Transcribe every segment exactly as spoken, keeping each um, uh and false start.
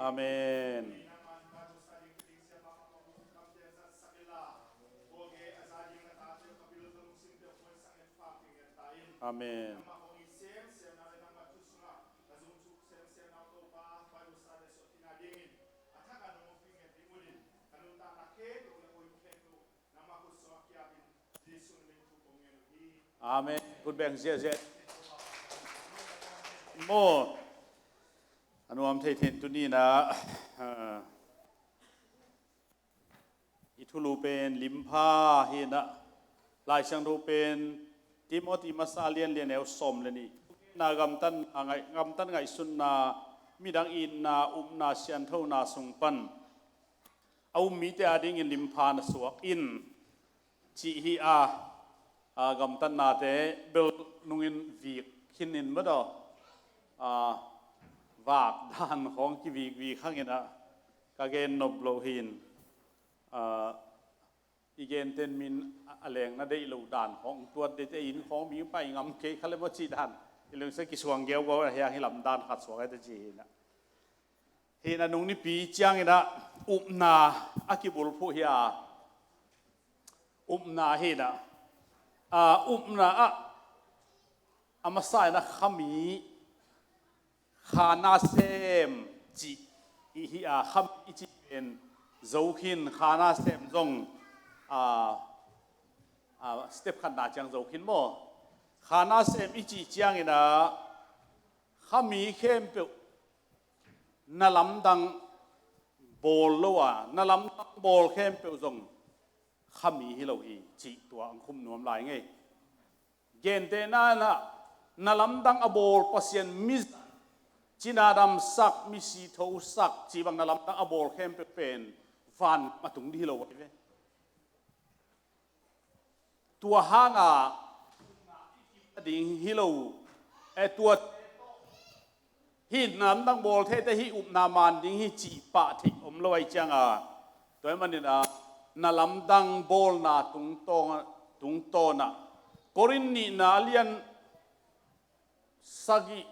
Amen. Amen. Amen. Khut beng ziahziah. Maw, a nuam thei thei tuni-in ah, ah, i thulu pen limpha hi-in ah, Lai Siangtho pen Timothy masa lian lian neu sawm le nih. Na gamtatna ngai-, gamtat ngaihsutna, midang itna, upna, sianthona sung pan a um mite adingin limpha na suak in, cih hi a, a, gamtatnate bel nungin vik khin in maw daw, a, vak dan khawng kivikvik hangin ah ka gen nop lo hi-in, a, i genten min a, a leng na deih lo dan khawng tuat dete in khawng mi pai ngam kei kha le maw cih dan i lungsia kisuang giaugiau a, hiang hi lam dan khat suak ete ci hi-in ah. Hi-in ah nung nipi ciangin ah upna a kibulphuh hi a, upna hi-in ah, a, upna ah a masa-in ah khami, kha nasem cih i hi a, khami i cih pen zo khin, kha nasem zong, a, a, step khatna ciang zo khin maw. Kha nasem i cih ciangin ah khami khempeuh na lamdang bawl lo a, na lamdang bawl khempeuh zong khami hi lo hi cih tua ang khum nuam lai ngei. Gentehna-in ah na lamdang a bawl Pasian mi, cina damsak, misi thosak cih bang na lamdang a bawl khempeuh pen van a tung ding hi lo ahi ve. Tua hanga ding hi lo, e, tua hi na lamdang bawl theite hi upna man ding hi cih pah theih om lo ahi cianga, tua ahih manin ah na lamdang bawlna tungtawn, tungtawn ah Korin nihna lian sagih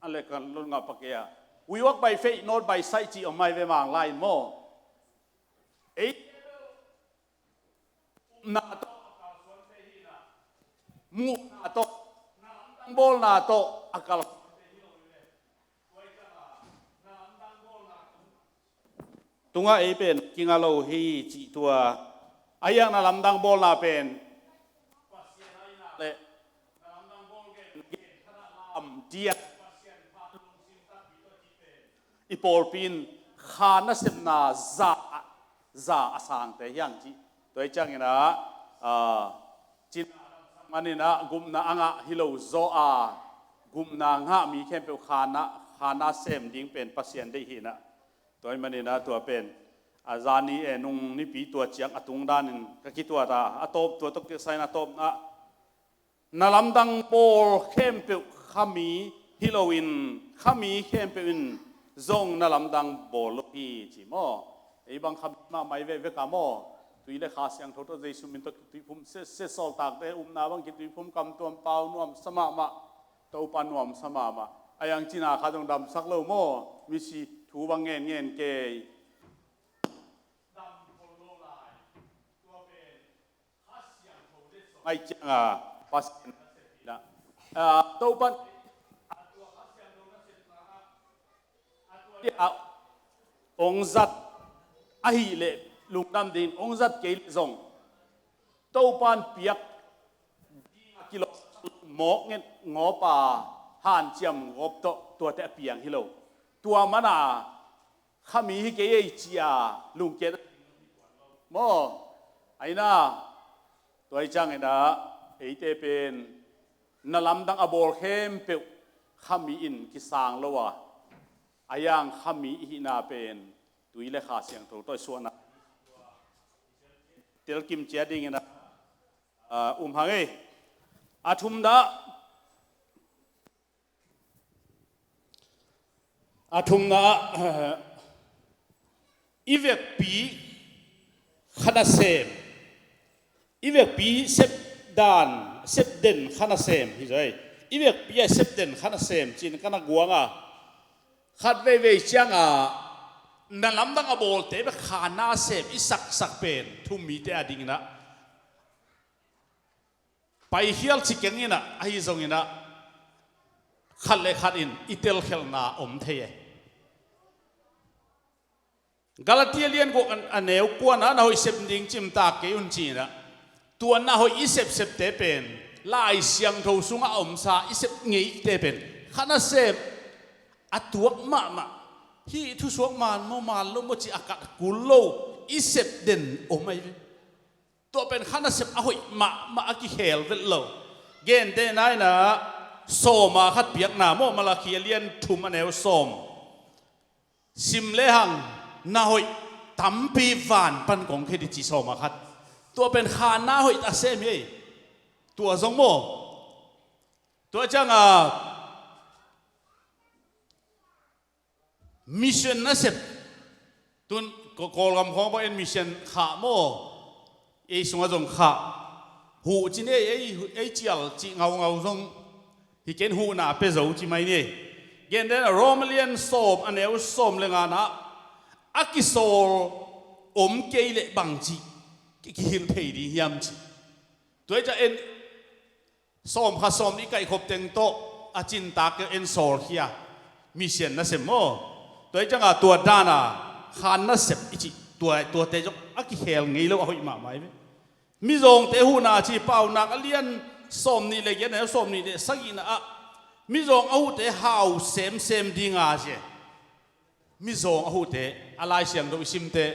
a le kan lon ngah pakei a, we walk by faith, not by sight cih om mai ve Mang lai in maw. Ei, upna tawh, muhna tawh, na lamdang bawlna tawh a kal. Tungah ei pen kinga lo hi cih tua. A iang na lamdang bawlna pen le lam diak i pawlpi in kha nasepna za, za a sangte hiang cih. Tua hi ciangin ah, a, cin manin ah gupna a ngah hi lo zaw a, gupna ngah mi khempeuh kha na, kha nasem ding pen Pasian deih hi-in ah. Tua ahih manin ah tua pen a zani e nung nipi tua ciang a tung danin ka kituat a, a tawp tua tawh kisai-in a tawpna, na lamdang bawl khempeuh khami hi loin, khami khempeuh in zong na lamdang bawl lo hi ci maw. Ei bang khami mahmah i vekvek a maw. Tui le Kha Siangtho tawh Jesu min tawh kituiphum sese, sawltakte upna bang kituiphum, kam tuam pau nuamsa mahmah. Topa nuamsa mahmah. A iang cina kha zong damsak lo maw. Misi thu bang ngenngen kei. Ngai cianga Pasian na, a, Topa a ong zat ahih leh lungdam ding, ong zat kei leh zong Topa in piak ding a kilawh mawk nget ngawp a, hanciam ngawp tawh tuate a piang hi lo. Tua mana khami hi kei ei cia lungkiat maw. Aina, tua hi ciangin ah eite pen na lamdang a bawl khempeuh khami in kisang lo a, a iang khami i hihna pen tui le Kha Siangtho tawh i suahna telkim ciat dingin ah, a, um hang ei. A thumna, a thumna, a, i vekpi kha nasem, i vekpi sep dan, sep den kha nasem hi zaw ei. I vekpi a sep den kha nasem ci-in ka na guang a, Khat veivei ciangah na lamdang a bawlte bek kha nasem i saksak pen thum mite a dinginah paikhial ci kenginah ahi zonginah khat le khat in i telkhelhna om thei e. Galatia lian guk a neu kuana na hoih sep ding cimtak kei un cinah tua na hoih i sepsepte pen Lai Siangtho sungah a omsa i sep ngeite pen kha nasem a tuak mahmah, hih thusuak man maw man lo maw ci a kat kul lo i sep den om ahi ve. Tua pen kha nasep a hoih mahmah a kikhel vet lo. Gente nainah sawma khat piakna maw, Malakhi a lian thum a neu sawm. Sim lehang na hoih tampi van pan kong khia di ci sawma khat. Tua pen kha na hoih a sem hi. Tua zong maw. Tua ciangah mission nasep. Tun Kawlgam khawng bang en mission khah maw. Ei sungah zong khah. Huh ci nei ei, ei cial cih ngaungau zong hi ken huhna pia zo ci mai ni. Gentehna Rom a lian sawm a neu sawm le nganah a kisawl om kei leh bang cih kihilh thei ding hiam ci. Tua hi ciah en sawm kha sawm nih kaihkhop teng tawh a cintak keu en sawlkhia. Mission nasem maw. Tua hi ciangah tua dana khan nasep i cih tua, tuate zong a kikhel ngei lo a hoih mahmah hi ve. Mizawngte huhna ci Paunak a lian sawm nih le giat a neu sawm nih le sagihna ah mizawng a huhte hau semsem dinga ci. Mizawng a huhte a Lai Siangtho i simte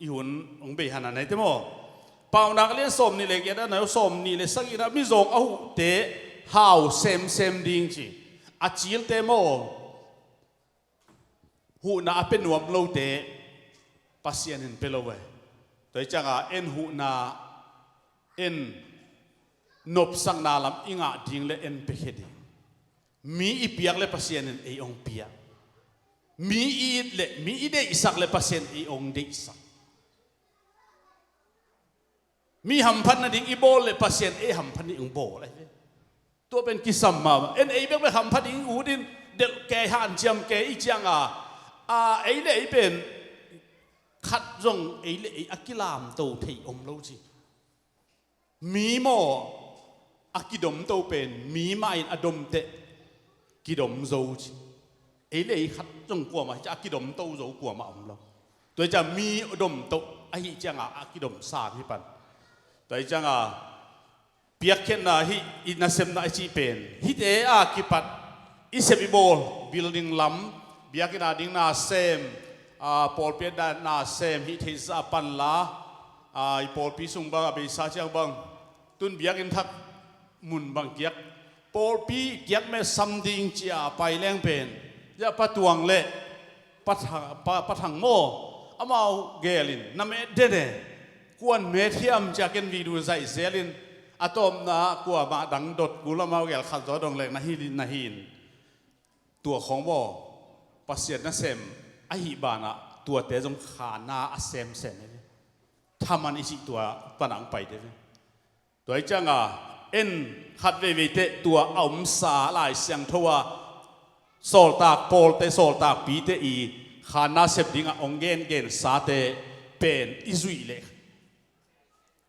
i hun hong bei hana neite maw. Paunak a lian sawm nih le giat a neu sawm nih le sagihna mizawng a huhte hau semsem ding ci. A cilte maw. Huhna a pia nuam lote Pasian in pia lo ve. Tua hi ciangah en huhna en nopsakna lam i ngah ding le en piakhia ding. Mi i piak le Pasian in ei hong piak. Mi i it le mi i deihsak le Pasian ei hong deihsak. Mi hamphat nading i bawl le Pasian ei hamphat ding hong bawl ahi ve. Tua pen kisam mahmah. En ei bekbek hamphat ding i ut in delh kei hanciam kei i cianga a ei le ei pen khat zong ei le ei a kilamto thei om lo ci. Mi maw a kidomto pen mi mah in a domteh kidomzo ci. Ei le ei khat zong kuamah hi ciah a kidomto zo kuamah om lo. Tua hi ciah mi domto ahi cianga a kidomsa hi pan. Tua hi cianga piakkhiatna hih i nasemna i cih pen hihte a kipat i sep i bawl building lam biakinn a ding nasem, pawlpi a ding nasem hih theihsa a panla, i pawlpi sung bang a beisa ciang bang tun biakinn thak mun bang kiak pawlpi kiak metsam ding cia pai leng pen ziah Pa Tuang le Pa Thang maw amau gelin na met dede kuan met hiam cia ken video zaih zelin a tawpna kuamah dang dot kul amau gel khat zaw dong lek na hi na hi in tua khawng maw Pasian nasem ahi banah tuate zong khana a semsem hi. Thaman i cih tua panah ang paite ve. Tua hi cianga en khat veivei teh tua a omsa Lai Siangtho a sawltak pawlte sawltakpite i khanna sep dingah hong gengen sate pen i zuih leh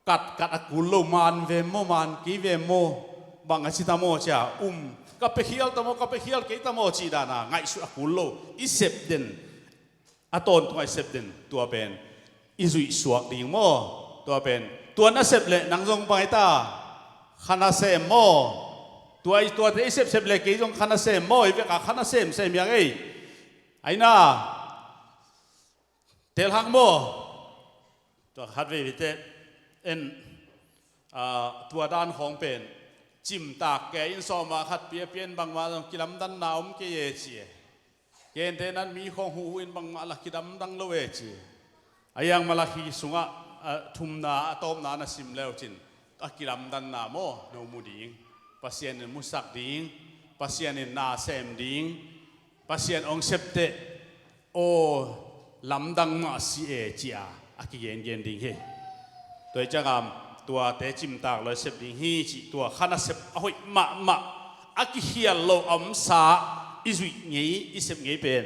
katkat a kul lo man vem maw man kei vem maw bang a ci ta maw cia um ka pia khial ta maw ka pia khial kei ta maw cih dana ngaihsut a kul lo i sep den a tawntung a i sep den tua pen i zuih suak ding maw? Tua pen tua na sep leh nang zong bang hi ta kha na sem maw? Tua i tuate i sepsep leh kei zong kha na sem maw? I vekah kha na semsem hiang ei. Aina telhak maw? Tua khat vei vite en tua dan khawng pen cimtak kei in sawma khat piapian bangmah zong kilamdanna om kei e ci e. Gentehnan mi khawng huhhuh in bangmah la kidamdang lo e ci. A yang Malakhi sungah thumna a tawpna na sim leucin a kidamdanna maw no mu ding, Pasian in musak ding, Pasian in na sem ding, Pasian hong septeh aw lamdang mah si e cia a kigengen ding hi. Tua hi ciangam tuate cimtak lo sep ding hi cih tua kha na sep a hoih mahmah a kikhial lo a omsa i zuih ngei, i sep ngei pen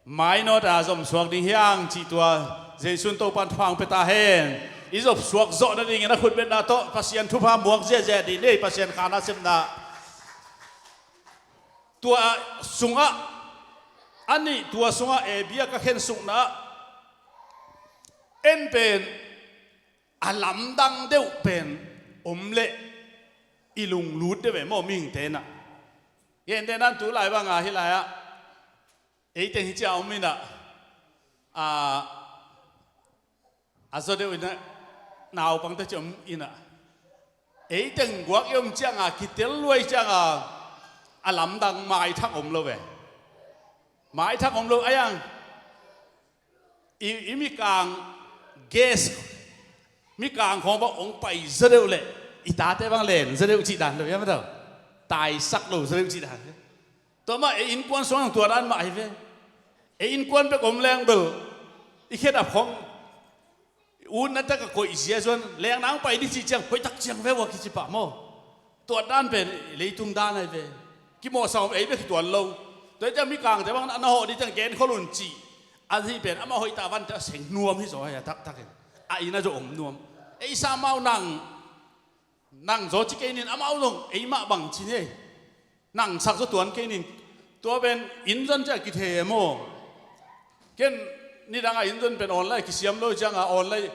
mainawta zomsuak ding hiang cih tua Jesu'n Topa'n thupha hong pia ta hen. I zomsuak zawh nadingin a khutbetna tawh Pasian thupha muak ziahziah dih ni ei. Pasian kha nasepna tua sungah, a nih tua sungah A B a ka khensukna ah en pen a lamdang deuh pen om leh i lunglut deuh ve maw, mihingte in ah. Gentehna in tulai banga hih lai-ah eiteng hi ciang om in ah, a, a zaw deuh in ah, naupangte ci om in ah, eiteng guak i om cianga kitel luai cianga a lamdang maithak om lo ve. Maithak om lo a iang i, i mikang gas, mikang khawng bang hong pai zaw deuh leh i tate bang len zaw deuh cih dan lo, ia maw tau? Taisak lo zaw deuh cih dan. Tua mah ei innkuan sungah tua dan mah hi ve. Ei innkuan bek om leng bel i khedap khawng utna tak a koih zia zuan leng nang pai dih cih ciang hoih tak ciang ve ua kici pah maw? Tua dan pen leitung dan ahi ve. Kimawhsak om ei bek hi tuan lo. Tua hi ciang mikangte bang na hawh dih ciang gen khol un cih a hi pen amah hoih ta vante a seng nuam hi zaw hi a taktakin. A inn a zaw om nuam. Ei sa amau nang, nang zaw ci kei nin, amau zong ei mah bang ci ni ei. Nang sak zaw tuan kei nin. Tua pen inn zon ciah kithei e maw? Ken nidanga inn zon pen online kisiam lo cianga online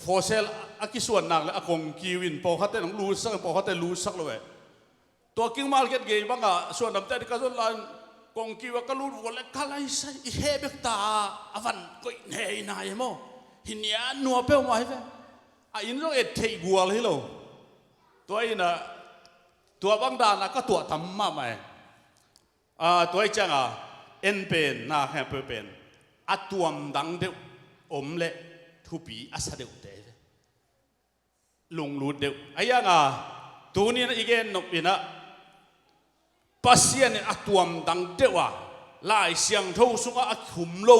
for sale a kisuan nak le a kong kiu in pawlkhatte nong lutsak, pawlkhatte lutsak lo e. Tua King Market gei banga suandamte a dih ka zon lai-in kong kiu a ka lut vua le ka laisai i heh bek ta a van koih nei nai e maw? Hi nia nua peuhmah hi ve. A inn zong et theih gual hi lo. Tua in ah tua bang dana ka tuah tam mahmah e. A, tua hi cianga en pen na khempeuh pen a tuamdang deuh om leh thupi a sa deuhte hi ve. Lunglut deuh a ianga tunin i gen nop in ah Pasian in a tuamdang deuh a Lai Siangtho sungah a khum lo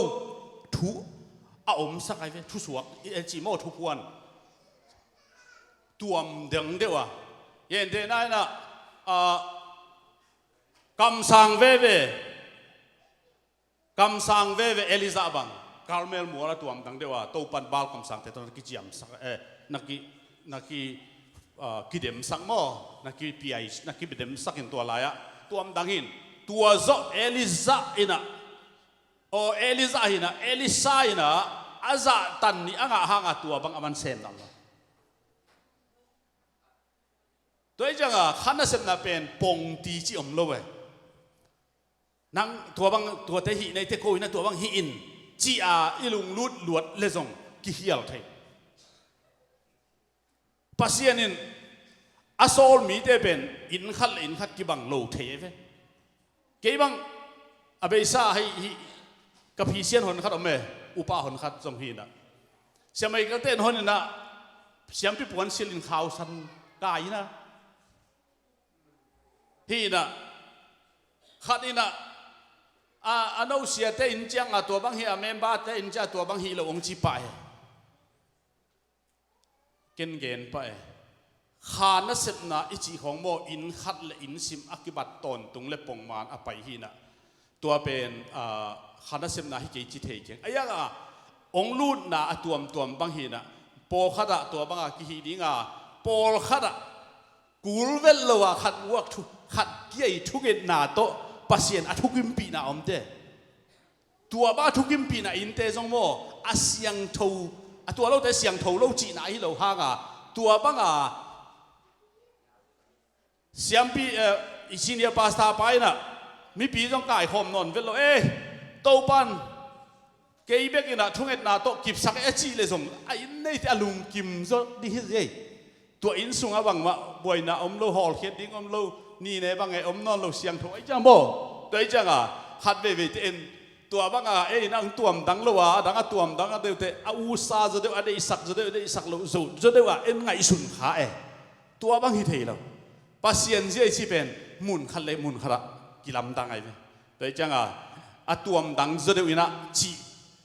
thu a omsak ahi ve. Thusuak i en cih maw, thuphuan tuamdang deuh a. Gentehna in ah, a, kamsang veve, kamsang veve Elijah bang Karmel mual a tuamdang deuh a Topa'n Baal kamsangte tawh na kiciamsak, eh, na ki, na ki, ah, kidemsak maw, na kipiai, na kidemsak in tua lai-ah tuamdang in tua zawh Elijah in ah, aw, Elijah in ah, Elisha in ah a zahtan nih a ngah hanga tua bang a man sem dang lo. Tua hi cianga kha nasepna pen pongti ci om lo e. Nang tua bang, tuate hih neite ko in ah tua bang hih in ci-a i lunglut luat le zong kihial thei. Pasian in a sawl mite pen inn khat le inn khat kibang lo thei e ve. Kei bang a beisa hei hih ka phisian honkhat om e, upa honkhat zong hi in ah. Siamai kalte in hon in ah siampi puan silh in khausan kai in ah. Hi in ah khat in ah a, a no siate inn cianga tua bang hi a, memberte inn cianga tua bang hi lo hong ci pah e. Ken gen pah e. Kha nasepna i cih khawng maw, inn khat le inn sim a kibat tawntung le pongman a pai hi in ah. Tua pen, ah, kha nasepna hi kei ci thei keng. A ianga hong lutna a tuamtuam bang hi in ah. Pawlkhat ah tua banga kihih dinga, pawlkhat ah kul vet lo a khat uak thu, khat kiai thungetna tawh Pasian a thukimpihna omte. Tua bang a thukimpihna innte zong maw, a siangtho, a tua lote siangtho lo cihna ahi lo hanga, tua banga siampi, eh, i senior pastor pa in ah mipi zong kaikhawm nawn vet lo. Eh, Topa'n kei bek in ah thungetna tawh kipsak e a cih le zong a inn neite a lungkim zaw ding hi zi ei. Tua inn sungah bangmah buaina om lo, hawlkhiat ding om lo, nine bang e om nawn lo, siangtho ahi ciang maw. Tua ahi cianga khat veiveite en tua banga ei in ah hong tuamdang lo a, a dang a tuamdang a deuhte a usa zaw deuh, a deihsak zaw deuh, a deihsak lo zo zaw deuh a en ngaihsun kha e. Tua bang hi thei lo. Pasian zia i ci pen mun khat le mun khatah kilamdang ahi ve. Tua hi cianga a tuamdang zaw deuh in ah cih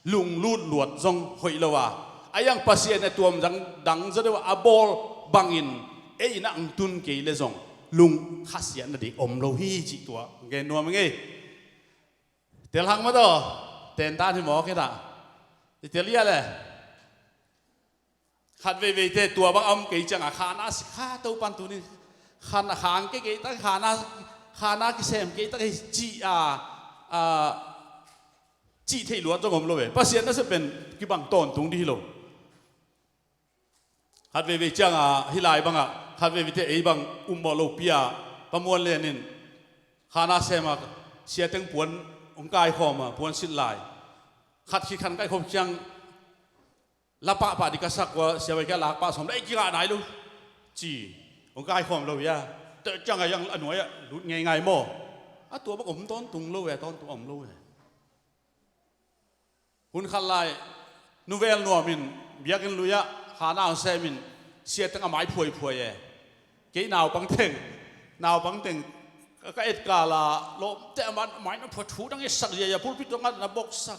lunglut luat zong hoih lo a, a iang Pasian a tuamdang, dang zaw deuh a bawl bangin ei in ah hong tun kei le zong lung khasiat nading om lo hi cih tua gen nuam ing ei. Tel hang mataw, tentan hi mawk inah. I tel ia le. Khat veiveite tua bang a om kei ciangah khana si kha Topan tuni. Khana khang kei kei tak khana, khana kisem kei tak hi cih a, a, cih theih luat zong om lo ve. Pasian nasep pen kibang tawntung dih hi lo. Khat veivei ciangah hih lai bangah khat veiveite ei bang ummawh lopi ah Pa Muan Lian in khana sem a siateng puan hong kaikhawm a puan silh lai. Khat khit khan kaikhawm ciang la pahpah dih ka sak ua siavai kia lak pah sawm la ei kingah nai lo ci hong kaikhawm lo ia. Tua ciangah iang a nuai ah lut ngeingai maw? A tua bang om tawntung lo ve, tawntung a om lo ve. Hun khat lai nuvel nuam in biakinn lui ah khana hong sem in siateng a mai phuaiphuai e. Kei naupang teng, naupang teng ka etkal a lawmte a mai na phuai thu dang etsak ziaia pulpit tungah na boksak.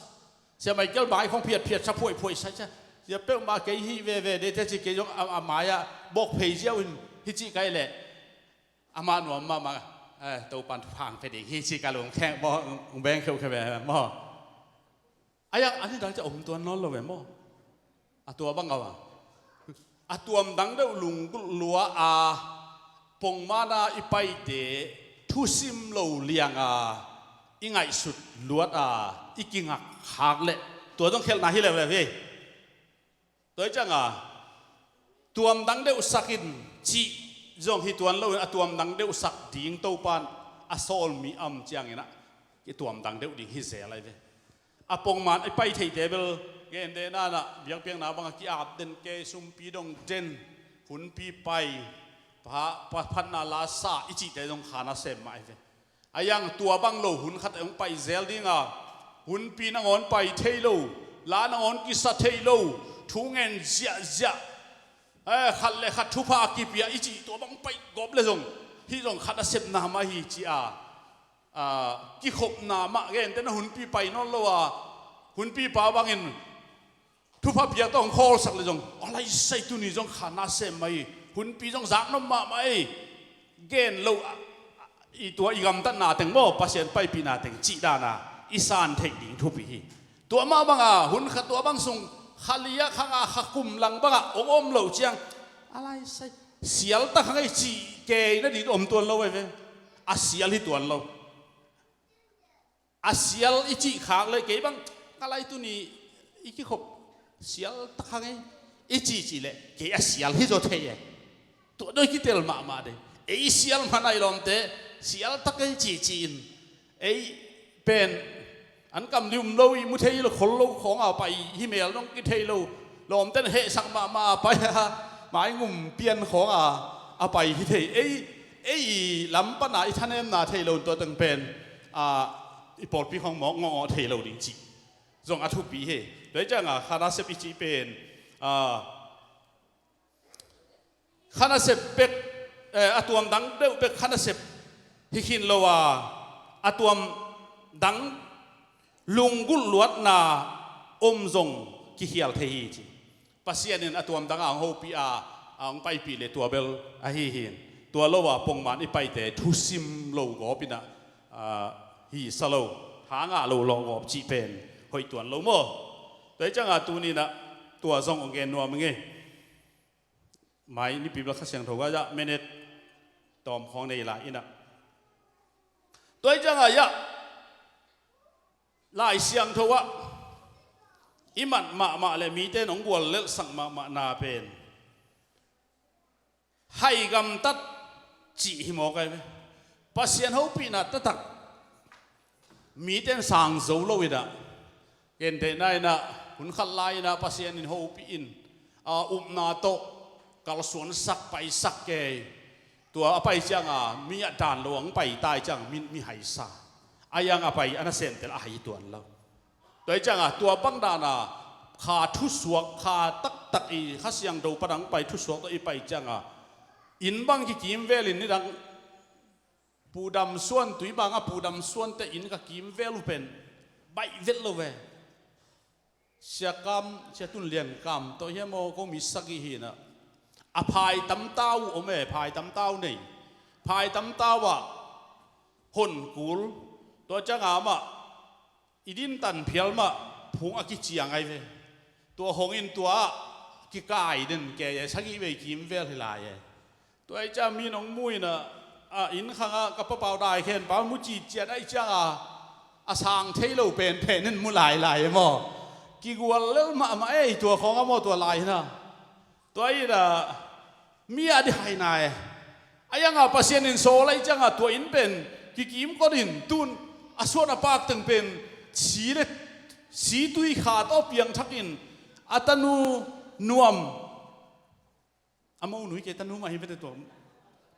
Sia Michael mai khong phiatphiat sa phuaiphuai sa cia. Sia peuhmah kei hih veve de te ci kei zong a, a mai ah bok phei ziau in hi cih kai leh amah nuam mahmah, eh, Topan thupha hong pia ding hi ci ka lungkheng maw, hong beng kheukheu ve maw? A iang a nidang cia om tuan nawn lo ve maw? A tua bang a, a tuam dang deuh lunggulh lua a pongmana i paite thusim lo lianga i ngaihsut luat a i kingak khak leh tua zong khelhna hi leuleu hi. Tua hi cianga tuam dang deuh sak in cih zong hi tuan lo in a tuam dang deuh sak ding Topan a sawlmi a om ciangin ah i tuam dang deuh ding hi zel ahi ve. A pongman i pai theite bel gende nanah biakpiakna bangah ki-ap den ke, sumpi dong den, hunpi pai, pha- pha- phatna la sa i cihte zong kha nasem mah ahi ve. A iang tua bang lo hun khat hong pai zel dinga hunpi nangawn pai thei lo, la nangawn kisa thei lo, thu ngen ziahziah, eh, khat le khat thupha a kipia i cih tua bang pai gawp le zong hih zong khat a sepna mah hi ci a, a, kikhopna mah gente na hunpi pai nawn lo a hunpi pa bangin thupha piak tawh hong khawlsak le zong a laisai tuni zong kha nasem mah hi. Hunpi zong zaknop mahmah hi. Gen lo a, a, i tua i gamtatna teng maw Pasian paipihna teng cih dana i san theih ding thupi hi. Tua mah banga hun kha tua bang sung kha li ah kha nga kha kum lang bangah hong om lo ciang a laisai sial tak hang ei cih kei nading om tuan lo ahi ve. A sial hi tuan lo. A sial i cih khak le kei bang ka lai tuni i kikhop sial tak hang ei i cih cih le kei a sial hi zaw thei e. Tua doi kitel mahmah de. Ei sial hman ai lawmte sial tak ei cih cih in ei pen an kam lium lo i mu thei lo khol lo khawnga pai hi mel dong kithei lo. Lawmten hehsak mahmah a pai a mai ngum pian khawnga a pai hi thei. Ei ei i lam pana i thanemna thei lo tua teng pen a i pawlpi khong mawk ngawngawh thei lo ding cih zong a thupi hi. Tua hi cianga kha nasep i cih pen a kha nasep bek, eh, a tuam dang deuh bek kha nasep hi khin lo a a tuam dang lunggulh luatna om zong kikhial thei hi ci. Pasian in a tuam danga hong hopih a, a hong paipih le tua bel ahi hi. Tua lo a pongman i paite thusim lo gawp inah, a, hi sa lo, ha ngah lo lawh gawp cih pen hoih tuan lo maw? Tua hi cianga tuninah tua zong hong gen nuam ing ei. Mai nipi bel Kha Siangtho ka zah minute tawm khawng nei lai inah tua hi cianga iah Lai Siangtho ah i mat mahmah le mite in hong guallelhsak mahmah na pen hai gamtat cih hi mawk ahi ve. Pasian hopihna taktak mite in sang zo lo inah, gentehna inah hun khat lai inah Pasian in hopih in a upna tawh kalsuansak paisak kei. Tua a pai cianga mi a dan lo ang pai tai ciang mi, mi haisa a iang a pai a nasemtel a hai tuan lo. Tua hi cianga tua bang dana kha thusuak kha taktak i Kha Siangtho pan ang pai thusuak tawh i pai cianga inn bang kikimvel in nidang pudam suan tui banga pudam suante inn ka kimvel uh pen baih vet lo ve. Sia Kam, Sia Tun Lian Kam tawh hiam aw ko mi sagih hinah a phai tamtau uh om e, phai tamtau nei, phai tamtau ah hon kul. Tua cianga amah I din tan phial mah phung a kiciang ai ve. Tua hong in tua ah kikai den ke e, sagih vei kimvel hi lai e. Tua i ciang mi nong mu in a, a inn khang ah ka papau dai khen pau mu ciciat ai ciang a, a sang thei lo pen pen in mu lai lai e maw. Kigual lel mahmah ei tua khawng a maw tua lai in a. Tua in a mi a di haina e. A ianga Pasian in sawl ai cianga tua in pen kikim kot in tun a suan a pak teng pen si le si tui khat aw piangthak in a tanu Nuam, a mo nui kei tanu mah hi vete tua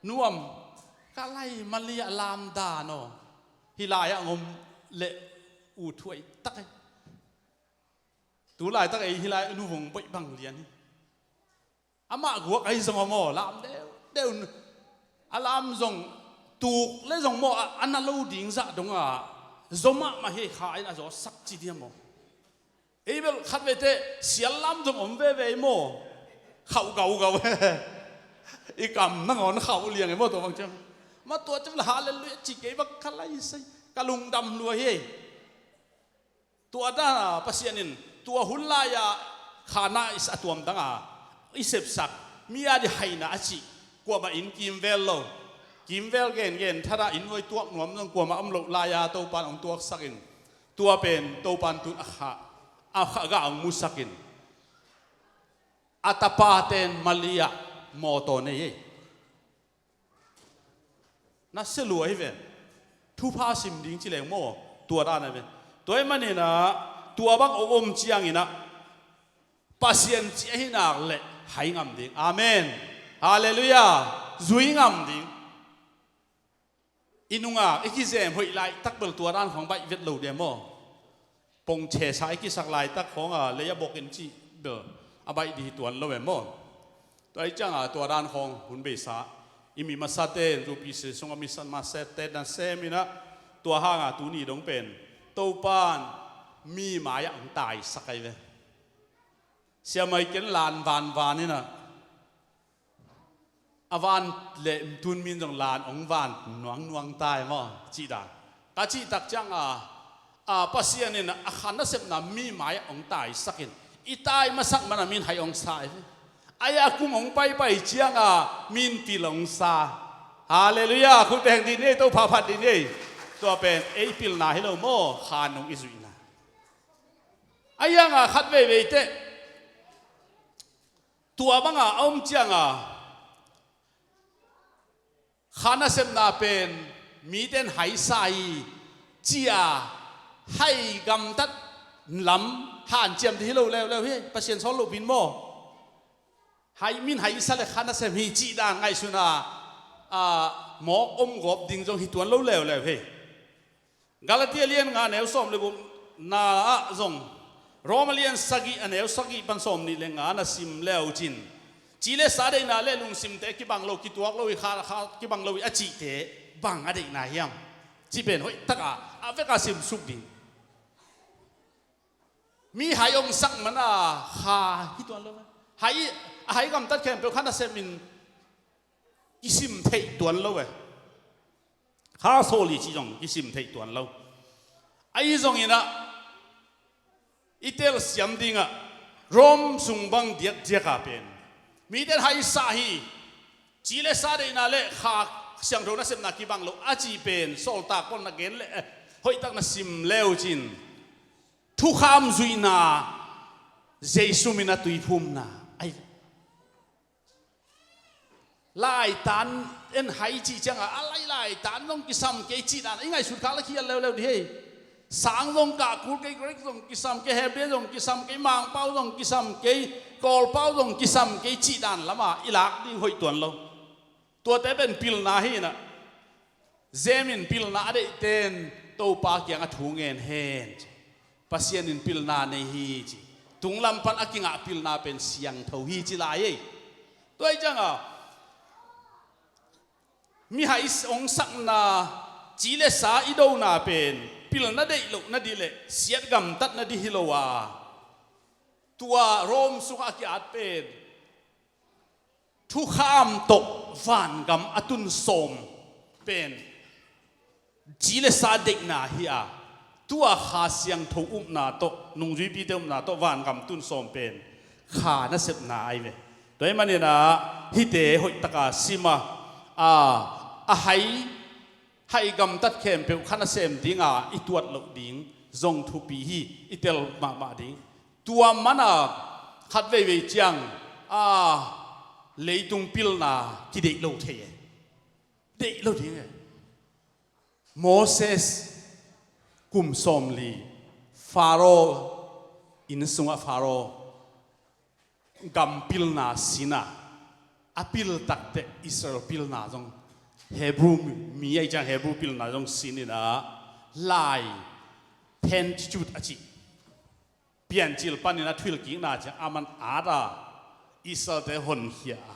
Nuam ka lai Malia lam dan aw hi lai ah ngom le u thuai tak e. Tu laitak ei hi lai nu vong boih bang lian hi. Amah guak ahi zong a maw lam deuhdeuh a lam zong tuk le zong maw a na lo ding zah dongah zomah mah hi kha in a zawsak ci dia maw. Ei bel khat vete sial lam zong om veve ei maw. Khauh gaugau i kam nangawn khauh liang ei maw tua bang ciang. Ma tua ciang la halleluia ci kei bak kha lai sei ka lungdam lua hi ei. Tua dana Pasian in tua hun lai-a khana a tuam danga i sepsak mi a di haina a cih kuamah in kimvel lo. Kimvel gengen thada in nuai tuak nuam zong kuamah om loh lai-a Topan hong tuaksakin tua pen Topan tun a khah a khah gah hong musakin a tapaten Malia mawtaw nei ei. Na sia lua hi ven. Thupha sim ding ci leng maw tua dan a ven. Tua hi maninah tua bang om om cianginah Pasian ci ahi nak leh hai ngam ding. Amen. Halleluiah. Zui ngam ding. I nungak i kizem hoih laitak bel tua dan khong baih vet lo dia maw. Pongchesa i kisak laitak khawng a lei a bokin cih bel a baih dih tuan lo em maw. Tua i cianga tua dan khawng hun beisa i mi masate zupi si sunga mi masate na seminah tua hanga tuni dong pen Topan mi mai-ah hong taisak ai ve. Siamai ken lan vanvan inah a van le tun min zong lan hong van nuangnuang tai maw cih dan ka cih tak cianga a Pasian in a kha nasepna mi mai-ah hong taisakin i tai masak mana min hai hong sa hi. Ai a kum hong paipai cianga min pil hong sa. Halleluiah. Khut beng dih ni ei, to phaphat dih ni ei. Tua pen ei pilna hi lo maw kha nung i zuihna. A ianga khat veivei teh tua banga a om cianga kha nasepna pen miten haisa hi cia hai gamtat lam hanciam dih hi lo leuleu hi. Pasian sawl loh pin maw. Hai min haisa le kha nasem hi cih dan ngaihsuna a mawk om gawp ding zong hi tuan lo leuleu hi. Galatia lian nga neu sawm le guk na ah zong Roma lian sagih a neu sagih pan sawm nih le nga na sim leu cin ci le sa deihna le lungsimte kibang lo kituak lo i kha kha kibang lo i a cihte bang a deihna hiam? Ci pen hoih taka a veka simsuk ding. Mi hai hong sak mana kha hi tuan lo. Hai a hai gamtat khempeuh kha nasemin kisim theih tuan lo e. Kha sawl hi cih zong kisim theih tuan lo. Ahi zonginah i telsiam dingah Rome sung bang diakdiaka pen miten haisa hi ci le sa deihna le kha siangtho nasepna kibang lo a ci pen sawltak pawl na gen le eh, hoihtak na sim leu cin thukham zuihna Jesu min a tuiphumna ai. Laitan en hai cih cianga a lai laitan zong kisam kei cih dan i ngaihsut khak le khial leuleu dih hei. Sang zong kah kul kei, Greek zong kisam kei, Hebrew zong kisam kei, Mangpau zong kisam kei, Kawlpau zong kisam kei cih dan lama i lak ding hoih tuan lo. Tuate pen pilna hi inah Jemin pilna a deihten Topa kianga thu ngen hen ci. Pasian in pilna nei hi ci. Tunglam pan a kingah pilna pen siangtho hi ci lai ei. Tua hi cianga mi hai hong sakna ci le sa i dona pen pilna deih loh nadih le siat gamtat nadih hi lo a tua Rome sungah a ki-at pen thukham tawh vangam a tun sawm pen ci le sa deihna hi a Tua Kha Siangtho upna tawh, nungzuipite upna tawh vangam tun sawm pen kha nasepna ahi ve. Tua ahih manin ah hihte hoihtaka sim a, a, a hai, hai gamtat khempeuh kha nasem dinga i tuat loh ding zong thupi hi. I tel mahmah ding. Tua mana khat veivei ciang, a, leitung pilna kideih lo thei e. Deih lo ding e. Moses kum sawmli, Faro inn sungah Faro gam pilna sin a, a pil takteh Israel pilna zong, Hebrew mi ahih ciang Hebrew pilna zong sin in ah, lai, Pentateuch a cih Piancil panin a thuhilhkikna ciang a man at a, Israelte honkhia a,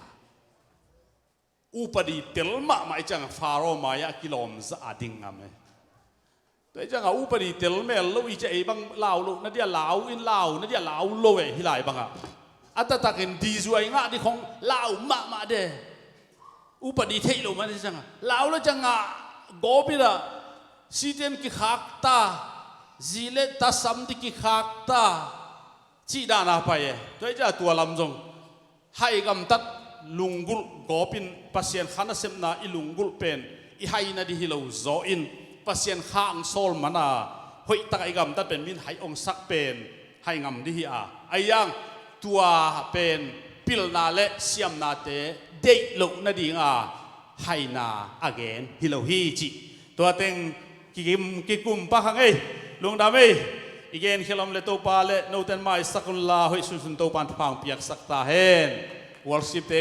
upadi tel mahmah ahih ciangin Faro mai-ah kilawm zah a ding ngam e. Tua ahih ciangin upadi tel mel lo i ciah ei bang lau lo na dia lau in, lau na dia lau lo e, hih lai bangah. A taktakin dizuai ngah ding khong lau mahmah de. Upadi theih lo mah ding ciangin lau lo ciangin gawp in ah, site in kikhakta, zi le tasam ding kikhakta, cih dan a pai e. Tua ahih ciangin tua lam zong hai gamtat lunggulh gawp in Pasian kha nasepna i lunggulh pen i hai nading hi lo zaw in, Pasian kha hong sawl man a hoihtak a i gamtat pen mi'n hai hong sak pen hai ngam ding hi a, ahi zongin tua pen pilna le siamnate deih loh nadinga haina a gen hi lo hi cih. Tua teng kikum, kikum pah hang ei, lungdam ei. I genkhia lawm le Topa le note'n maisak un la, hoih sunsun Topa'n thupha hong piaksak ta hen. Worship te